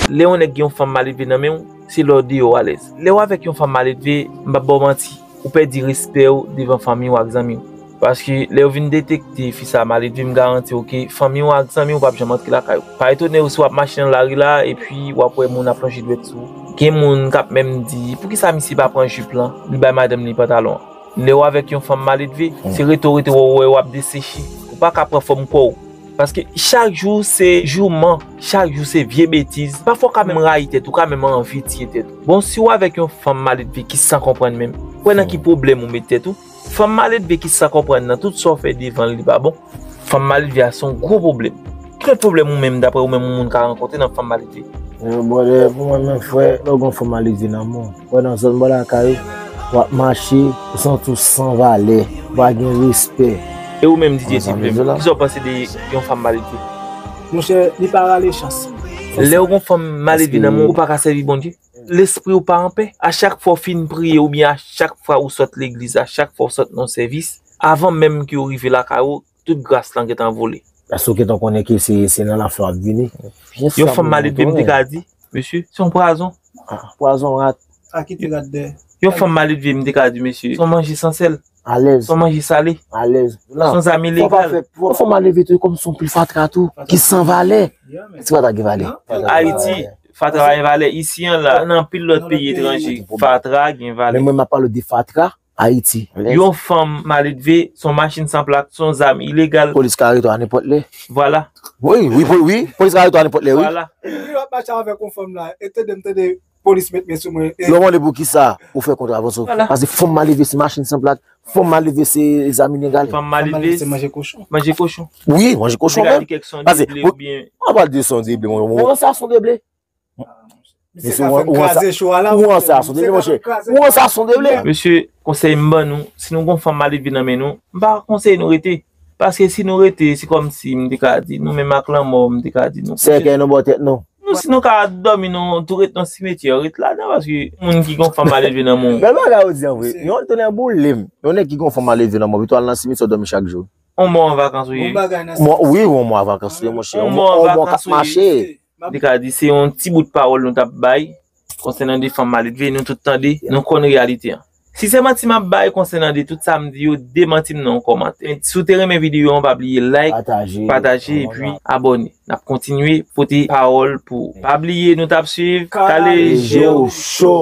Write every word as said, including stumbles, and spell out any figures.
Lè yon nèg gen yon fanm maledve nan men w, se lè w deyò w alèz. Lè w avèk yon fanm maledve, m p ap ba w manti, ou pèdi respè w devan fanmi w ak zanmi w. Paske lè yo vin detekte fi sa a maledve, m garanti w ke fanmi w ak zanmi w p ap janm antre lakay ou. Pa etone w si w ap mache nan lari la, epi w ap wè moun ap lonje dwèt sou ou. Gen moun k ap menm di, poukisa misye pa pran jip lan, li bay madanm li pantalon an? Lè w avèk yon fanm maledve, se rete w rete w wè w ap deseche. Ou pa ka pran fòm kò w. Paske chak jou se jouman, chak jou se vye betiz. Pafwa w ka menm rayi tèt ou, ou ka menm anvi tiye tèt ou. Bon, si w avèk yon fanm maledve ki san konprann menm, ou wè nan ki pwoblèm ou met tèt ou? Fanm maledve ki san konprann nan tout sa w fè devan l, li pa bon. Fanm maledve a se yon gwo pwoblèm. Ki lòt pwoblèm ou menm, daprè ou menm, yon moun ka rankontre nan fanm maledve? Yo, brother, pou mwen menm, frè, lè w gen yon fanm maledve nan men w, wè nan zòn bò lakay ou, w ap mache, ou santi w san valè, ou pa gen respè. E ou menm, D J T P M, kisa w panse de yon fanm maledve? Monchè, li pa rale chans. Lè w gen yon fanm maledve nan men w, ou pa ka sèvi Bondye. Lespri w pa anpè. A chak fwa w fin priye oubyen a chak fwa ou sot legliz, a chak fwa w sot nan sèvis, avan menm ke w rive lakay ou, tout gras lan gentan vole. Paske w gentan konnen ke se, se nan lafwa w ap vini. Yon fanm maledve, m te ka di, mesye, se yon pwazon. Ah, pwazon rat. A kite rat dèyè. Yon fanm maledve, m te ka di, mesye, se yon manje san sèl. Alèz. Se yon manje sale. Alèz. Se yon zam ilegal. Fò pa fè, fò, fò mal leve tou, kòm se yon pil fatra tou, ki san valè. Ti fatra gen valè. Ayiti, fatra gen valè. Isi an la, nan anpil lòt peyi etranje, fatra gen valè. Men mwen, m ap pale de fatra Ayiti. Yon fanm maledve, se yon machin san plak, se yon zam ilegal. Polis ka arete w a nenpòt lè. Vwala. Wi, wi, wi, polis ka arete w a nenpòt lè, wi. Vwala. Epi w ap mache avèk yon fanm la, e tande m tande polis met men sou mwen. Lè w mande poukisa ou fè kontravann sou. Paske fanm maledve se machin san plak, fanm maledve se zam ilegal. Fanm maledve se manje kochon. Manje kochon. Wi, manje kochon menm. Paske, ou pral di se yon dyeble, mwen. Ou wè sa se yon dyeble? Mesye, ou wè sa se yon dyeble, monchè. Ou wè sa se yon dyeble. Mesye, konsèy m ban nou, si nou gon fanm maledve nan men nou, m pa konseye nou rete. Paske si nou rete, se kòmsi m te ka di, nou menm ak lanmò, m te ka di nou. Sèkèy nou bò tèt nou. Nou, si nou ka dòmi, nou tou ret nan simetyè, ret ladan, paske moun ki gon fanm maledve nan men w. Bèl bagay ou di an vre. Yon tounen boule m. Yon nèg ki gon fanm maledve nan men w, pito al nan simetyè dòmi chak jou. On mò an vakans ou ye. Wi, on mò an vakans ou ye, monchè. On mò k ap mache. M te ka di se yon ti bout pawòl nou t ap bay konsènan de fanm maledve, nou tout tande, nou konn reyalite an. Si se manti m ap bay konsènan de tout sa m di yo, demanti m nan yon kòmantè. Men si w te renmen videyo an, pa bliye like, pataje, epi abòne. N ap kontinye pote pawòl pou ou. Pa bliye, nou t ap swiv Kale Je w Cho.